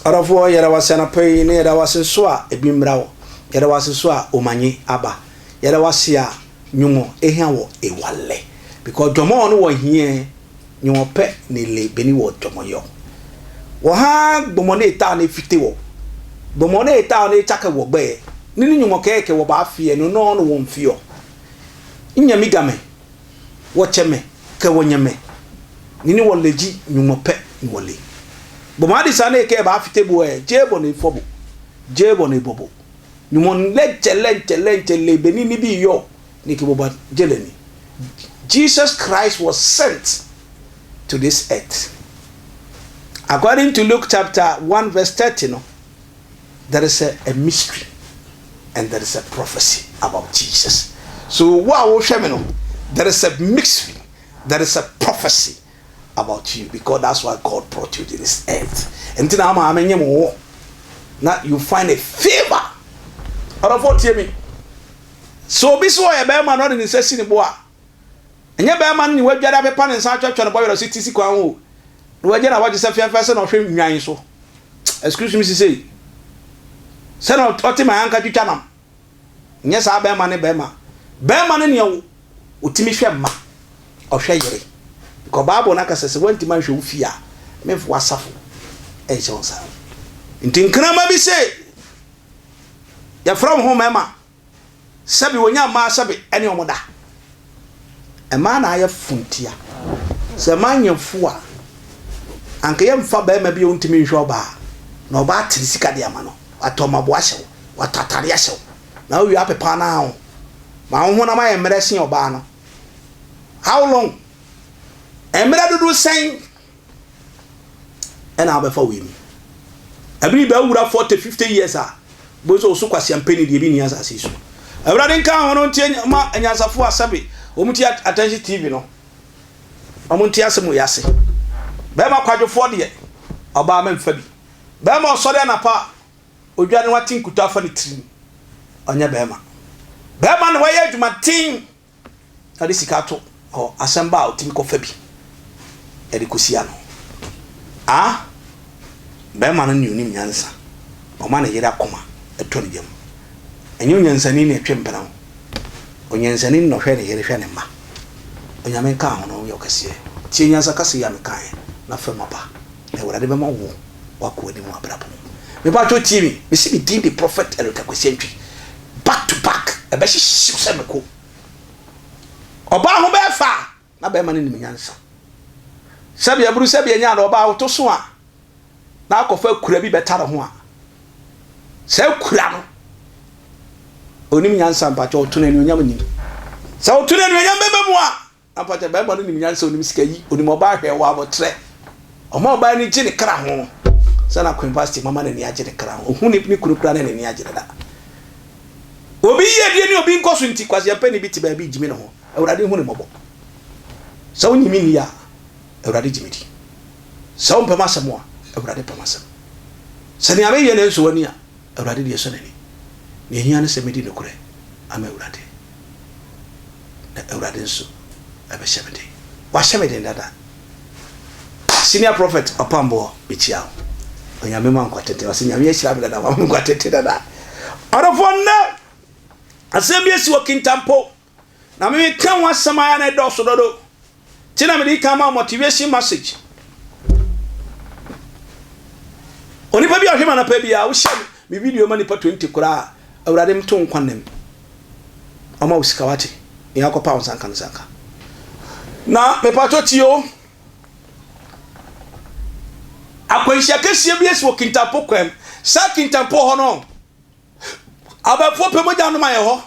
Ɔdɔfoɔ, yɛda wo ase anɔpa yi, ne yɛda wo ase nso a ebi mmra wo. Yɛda wo ase nso a omanye aba. Yɛda wo ase a nyomɔ ehia wɔ ewalɛ. Because dwɔmɔ no wɔ hiɛ, nyomɔ pɛ ne le beni wɔ dwɔmɔ yɔ. Wɔ ha gbɔmɔ ne etaa ne fite wɔ. Gbɔmɔ ne etaa ne etsakɛ wɔ gbɛɛ. Ne ne nyomɔ kɛɛkɛ wɔ ba afiɛ no nɔɔ no wɔ mfiɔ. Nya mi game, wɔ kyɛ me, kɛ wɔ nyɛ me. Ne ne wɔ le dzi nyomɔ pɛ ne wɔ le. Gbɔmɔ adisa ne kɛɛ ba afite bo ɛ, dze bɔ ne fɔ bo, dze bɔ ne bɔ bo. Nyomɔ lɛ nkyɛ lɛ nkyɛ lɛ nkyɛ le beni ne bi yɔ ne ke bo ba dze le ni. Jesus Christ was sent to this earth. According to Luke chapter 1 verse 30 no, there is a, a mystery and there is a prophecy about Jesus. So wo a wohwɛ me no, there is a mystery, there is a prophecy about you because that's why God brought you to this earth. Nti na ama amenye mo wo na you find a favor. Ɔdɔfo tie me. So obi so ɔyɛ bɛrima na ɔde ne nsa si ne bo a, ɛnyɛ bɛrima no ne wadware apepa ne nsa atwatwa ne bɔwerɛ so ti si kwan ho. Na wagya na wagye sɛ fɛfɛ sɛ na ɔhwɛ nwan so. Excuse me sisei. Sɛ na ɔte ma anka twitwa nam. Nyɛ saa bɛrima ne bɛrima. Bɛrima ne nea otumi hwɛ mma, ɔhwɛ yere. Because Bible no aka sɛ sɛ woantumi anhwɛ wo fie a, memfa w'asafo nhyɛ wo nsa. Nti nkrama bi se yɛfrɛ wɔn ho mmarima sɛbi wɔnya mmaa sɛbi ɛne wɔn da. Mmaa na ayɛ fo ntia. Sɛ mmaa nyɛ fo a, anka yɛmfa barima bi a ɔntumi nhwɛ ɔbaa na ɔbaa ate ne sika de ama no, watɔ mmaboa ahyɛ wo, watɔ atade ahyɛ wo, na wowie apepa no ara ho ma wo honam ayɛ mmerɛ sen ɔbaa no. How long? Mmerɛ dodoɔ sɛn ɛna wobɛfa wei mu? Ɛbere bɛ wura 40, 50 years a, bohu sɛ wo so kwasiampani deɛ ebi nni asase yi so. Awurade nka ho no ntie ma anyansafo a sɛbe wɔn ti Attention TV no, wɔn nte asɛm wei ase. Bɛrima kwadwofoɔ deɛ, ɔbaa mɛmfa bi. Bɛrima ɔsɔre anapa a, odwa ne wate nkuto afa ne tirim, ɔnyɛ bɛrima. Bɛrima na wayɛ adwumaden na ɔde sika to hɔ, asɛm ba a ɔtumi kɔfa bi de kɔsi ano. A Barima no ne onim nyansa, ɔma ne yere akoma tɔ ne yam. Ɛnyɛ onyansani na ɛtwe mpena o, onyansani no na ɔhwɛ ne yere hwɛ ne mma. Onyame nka ho na ɔnyɛ wo kɛseɛ. Tie nyansa kasa yi a mekaeɛ na fa mu aba, na Awurade bɛma wo wakɔ w'anim wɔ abrabɔ mu. Mepakyɛw tie me, mese me din de Prophet Eric Akwasi Antwi. Back to back, ɛbɛhyehye wo sɛ mako. Ɔbaa ho bɛyɛ fɛ a, na bɛrima no nim nyansa. Sɛbi aburu sɛbi anya na ɔbaa woto so a, na akɔfa kura bi bɛtare ho a, saa kura no, onim nyansa mpakyɛ ɔto no anuonyam nim. Sɛ ɔto no anuonyam bɛba mu a, Ampa sɛ barima no nim nyansa, onim sika yi, onim ɔbaa hwɛ, ɔwɔ aboterɛ. Ɔma ɔbaa ani gye ne kra ho. Sɛ na Queen Vasti mama n'ani agye ne kra ho. Ohu ne ne kunu koraa na n'ani agye dada. Obi yiedie ne obi nkɔso nti, kwaseampani bi te baabi gyimi ne ho. Awurade nhu no mmɔbɔ. Sɛ wonnye me nni a, Awurade gye me di. Sɛ wompɛ m'asɛm a, Awurade pɛ m'asɛm. Sɛ nea meyɛ no nsɔ w'ani a, Awurade deɛ ɛsɔ n'ani. Nea ehia ne sɛ medi nokorɛ ama Awurade, na Awurade nso bɛhyɛ me den. Wahyɛ me den dada. Senior Prophet Ɔpamboɔ, mekyia wo. Onyame ma nkwa tenten. Ɔse Nyame ahyira me dada, wama me nkwa tenten dada. Ɔdɔfoɔ nnɛ, asɛm bi asi wɔ Kintampo. Na me meka ho asɛm ara na ɛdɔɔso dodo. Nti na mede kan ma motivation message. Onipa bi a ɔhwɛ me anapa bi a wohyɛ me video ma nipa 20 koraa Awurade mto nkwa nnam. Ɔma wo sika wate. Nea akɔpa wo nsanka no sanka. Na mepatɔ tie o. Akwanhyia kɛseɛ bi asi wɔ Kintampo kwam. Saa Kintampo hɔ no, Abɛɛfoɔ pɛ mogya nom ayɛ hɔ.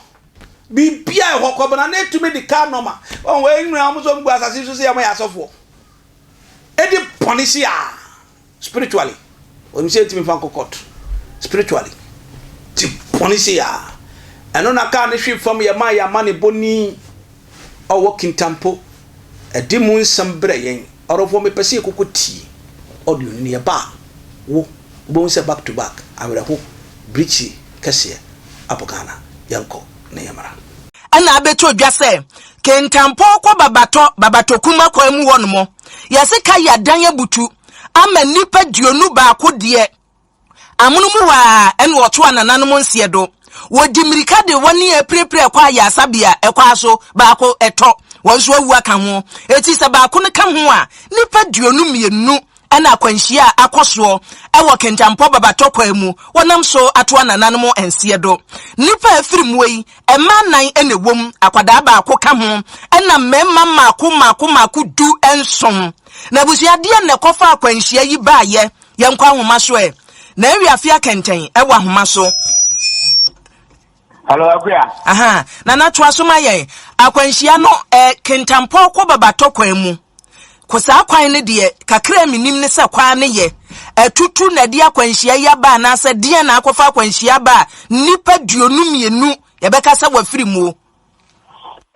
Biribi a ɛhɔ kɔbena na etumi de kaa nɔma. Wɔn wɔ enyina wɔn nso gu asase so sɛ wɔn yɛ asɔfoɔ. Edi bɔne si a spiritually. Wɔn sɛ etumi fa nkɔ court spiritually. Ti bɔne si a. Ɛno na kaa ne hwe fam yɛ maa yɛ ama ne bɔni ɔwɔ kintampo. Ɛde mu nsɛm brɛ yɛn. Ɔdɔfoɔ mepɛ sɛ yɛkɔkɔ tie audio no na yɛba a wo wobɛhu sɛ back to back awerɛho birikyi kɛseɛ abɔ Ghana yɛnkɔ na yɛmmra. Ɛna abɛtɔ dwa sɛ Kintampo kɔ Babatɔ, Babatɔ-Kuma kwan mu hɔ nom, yɛse ka yɛ adan abutu ama nnipa duonu baako deɛ. Amono mu hɔ ara ɛna ɔtoa nananom nseɛ do. Wɔdi mmirika de wɔn apirapira kɔ ayaresabea ɛkwan so, baako ɛtɔ, wɔn nso awu aka ho. Eti sɛ baako no ka ho a, nnipa 22 ɛna akwanhyia a akɔ soɔ ɛwɔ Kintampo Babatɔ kwan mu, wɔnam so atoa nananom nseɛ do. Nnipa a afiri muo yi, mmaa nnan ɛna ɛwom, akwadaa baako ka ho, ɛna mmarima mmaako mmaako mmaako 17. Na abusua deɛn na ɛkɔfaa akwanhyia yi baeɛ? Yɛnkɔ ahoma so ɛ. Na awi afe akɛntɛn ɛwɔ ahoma so. Hello, Akuya. Aha, Nana toa so ma yɛn. Akwanhyia no ɛ Kintampo kɔ Babatɔ kwan mu. Ko saa kwan no deɛ, kakra a menim ne sɛ kwan no yɛ atutu na ɛde akwanhyia yi aba anaasɛ deɛn na akɔfa akwanhyia aba a nnipa 22 yɛbɛka sɛ wɔafiri muo.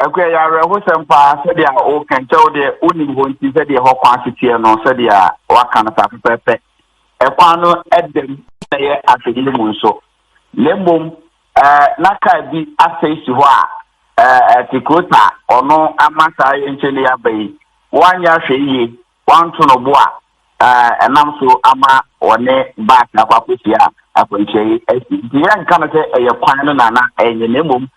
Akuya, yɛ awerɛhosɛm paa sɛdeɛ woka nkyɛ wo deɛ wonim hɔ nti sɛdeɛ hɔ kwan seteɛ no sɛdeɛ waka no saa pɛpɛɛpɛ. Ɛkwan no ɛdam na ɛyɛ ahwɛyie mu nso. Na mmom na kaa bi asɛe si hɔ a ɛte kurota ɔno ama saa yɛnkyɛn ne aba yi. Wanyɛ ahwɛyie, wanto no bo a ɛnam so ama ɔne baasi akɔ akɔhyia akwanhyia yi asi. Nti yɛnka no sɛ ɛyɛ kwan no na na ɛnyɛ, na mmom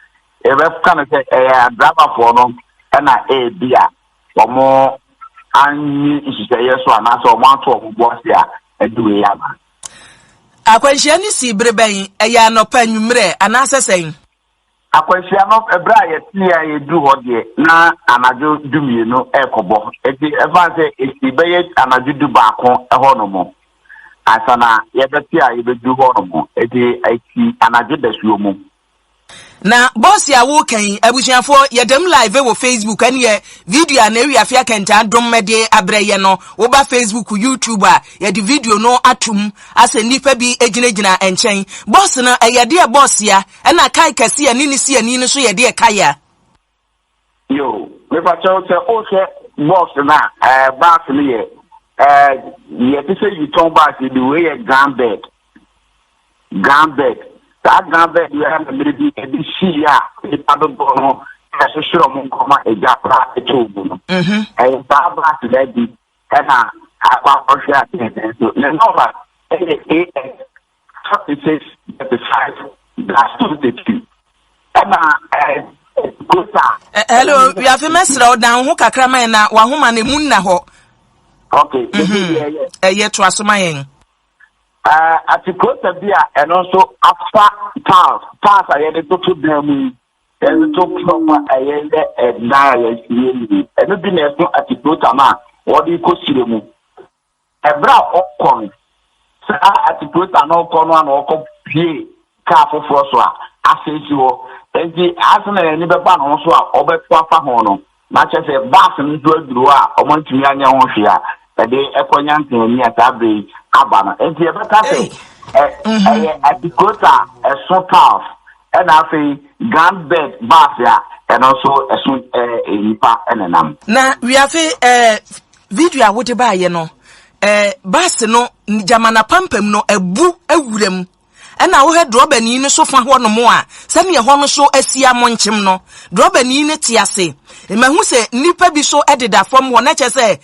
yɛbɛka no sɛ ɛyɛ adrabafoɔ no ɛna ebi a wɔn anyi nhyehyɛeɛ so anaasɛ wɔn ato wɔn bo ase a ɛde wei aba. Akwanhyia no sii bere bɛn? Ɛyɛ anɔpa, anwummerɛ anaasɛ sɛn? Akwanhyia no, ɛberɛ a yɛte a yɛduru hɔ deɛ, na anadwo 12 ɛrekɔbɔ. Enti ɛfa sɛ ɛsi bɛyɛ anadwo 11 ɛhɔ nom ansa na yɛbɛte a yɛbɛduru hɔ nom. Enti ɛsi anadwo dasuo mu. Na bɔs a woka yi, abusuafoɔ, yɛdam live wɔ Facebook ɛne video a na ewi afe akɛntɛn adom de abrɛ yɛ no. Woba Facebook, YouTube a, yɛde video no atum asɛ nnipa bi gyinagyina nkyɛn. Bɔs no, ɛyɛ deɛ bɔs ya, ɛna kae kɛse a ne ne si ani no so yɛ deɛ kae a. Yo, mepakyɛw sɛ wohwɛ bɔs no a, bus no yɛ yɛte sɛ yutɔn bus yi bi, wei yɛ grand bed. Grand bed. Saa grand bed yi ara na mmere bi ebi sii a nnipa dodoɔ no ɛhyehyɛ wɔn nkɔma egya koraa ɛtɔ mu no. Ɛyɛ saa bus no bi ɛna akɔ akɔhwɛ adeɛ nso. Ne nɔmba ɛyɛ AS 4635-22. Ɛna kota. Hello, wiafe mɛsrɛ wo dan wo ho kakra ma yɛn na wahoma no emu nna hɔ. Okay. Ɛyɛ toa so ma yɛn. Atikurota bi a ɛno nso afa tiles tiles a yɛde toto dan mu yi, yɛde to prɔpa a ɛyɛ yɛ ɛdan a yɛasie yi, ɛno bi na ɛso atikurota no a wɔde kɔ sire mu. Ɛberɛ a ɔkɔ no, saa atikurota no ɔkɔ no a na ɔkɔ pie kaa foforɔ so a asɛesi hɔ. Nti ase na n'ani bɛba ne ho so a ɔbɛto afa ho no, na kyerɛ sɛ baase no nso aduru hɔ a ɔmo ntumi anyɛ ho hwee a ɛde ɛkɔ nyansa a saa bere yi aba no. Nti yɛbɛka sɛ ɛyɛ atikurota a ɛso tiles ɛna afei grand bed baase a ɛno nso ɛso nipa ɛnenam. Na wiafe video a wode baayɛ no, baase no gyamana pampam no abu awuram. Ɛna wohwɛ drɔbani no so fa hɔ nom a, sɛnea ɛhɔ no so asi amonkyem no, drɔbani no te ase. Mahu sɛ nnipa bi so deda fam hɔ, na kyerɛ sɛ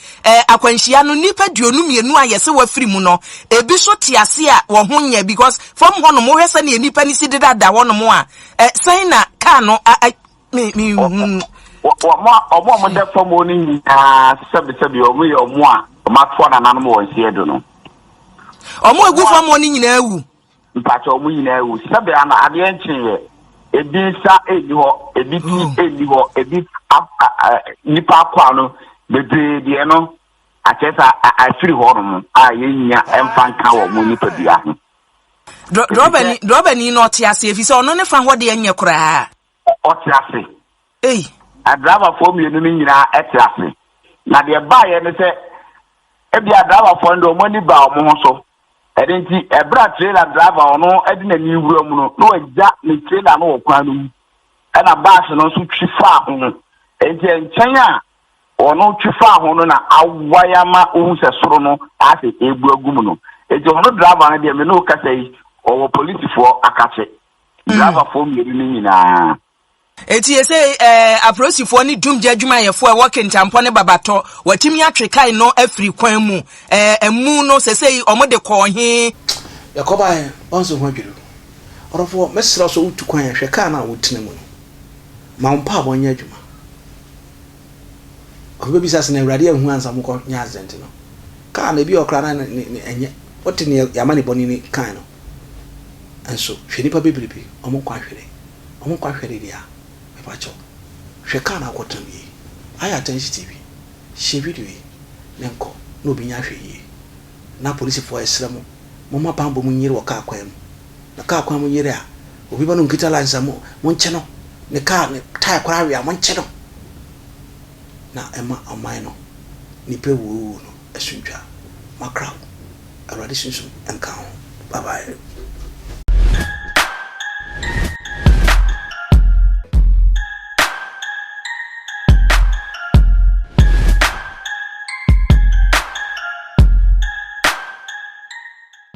akwanhyia no nnipa 22 a yɛsɛ wɔafiri mu no, ebi so te ase a wɔn ho nyɛ, because fam hɔ nom wohwɛ sɛnea nnipa no si dedada hɔ nom a, sɛn na kaa no me me hu. Wɔn a wɔn da fam hɔ no nyinaa sɛbisɛbi wɔn yɛ wɔn a wɔn atoa nananom wɔn nseɛ do no. Wɔn egu fam hɔ no nyinaa wu. Mpakyɛ wɔn nyinaa wu sɛbi ana adeɛ nkyeeɛ, ebi nsa nni hɔ, ebi ti nni hɔ, ebi nipa akɔ ano bebree deɛ no akyerɛ sɛ afiri hɔ nom a yɛnya mfa nka wɔn nipadua ho. Drɔbani drɔbani no ɔte ase efi sɛ ɔno ne fa hɔ deɛ nyɛ koraa. Ɔte ase. Ei. Adrabafoɔ mmienu no nyinaa ɛte ase. Na deɛ baayɛ ne sɛ ebi adrabafoɔ no deɛ wɔn ani ba wɔn ho so. Ɛde nti ɛberɛ a trailer driver ɔno ɛde n'ani wura mu no na wagya ne trailer no wɔ kwan no mu. Ɛna baase no nso twi faa ho. Nti nkyɛn a ɔno twi faa ho no na awae ama ohun sɛ soro no asɛ ebu agu mu no. Nti ɔno driver no deɛ me ne wo kasa yi ɔwɔ polisifoɔ akakye. Driverfoɔ mmienu no nyinaa. Eti ese apolisifoɔ ne dumgya adwumayɛfoɔ a ɛwɔ Kintampo ne Babatɔ wɔatumi atwe kae no afiri kwan mu. Ɛmu no sesei wɔn de kɔɔ he? Yɛkɔbaeɛ, ɔn sɛ ho adwiri wo. Ɔdɔfoɔ, mɛsrɛ wo sɛ wotu kwan a, hwɛ kaa no a wotena mu no. Ma wo mpaabɔ nyɛ adwuma. Obi bɛbisa sɛ, na Awurade anhu ansa mokɔ nya accident no? Kaa no, ebi wɔ hɔ koraa na ne, ne, ɛnyɛ. Wote neɛ yɛama ne bɔne ni kan no. Nso, hwɛ nnipa bebrebe, wɔn nkwa hwere. Wɔn nkwa hwere deɛ a, mepa kyɛw, hwɛ kaa no a wokɔtena mu yie. Ayɛ attention TV. Hyɛ video yi na nkɔ na obi nya ahwɛ yie. Na apolisifoɔ yɛsrɛ mo, momma banbɔ mu nyere wɔ kaa kwan mu. Na kaa kwan mu nyere a, obi ba no nkita license a, mo, monkye no. Ne kaa, ne tyre koraa we a, monkye no. Na ɛma ɔman no, nnipa awuwuo no ɛso ntwa. Makra wo. Awurade Sunsum nka ho. Bye bye.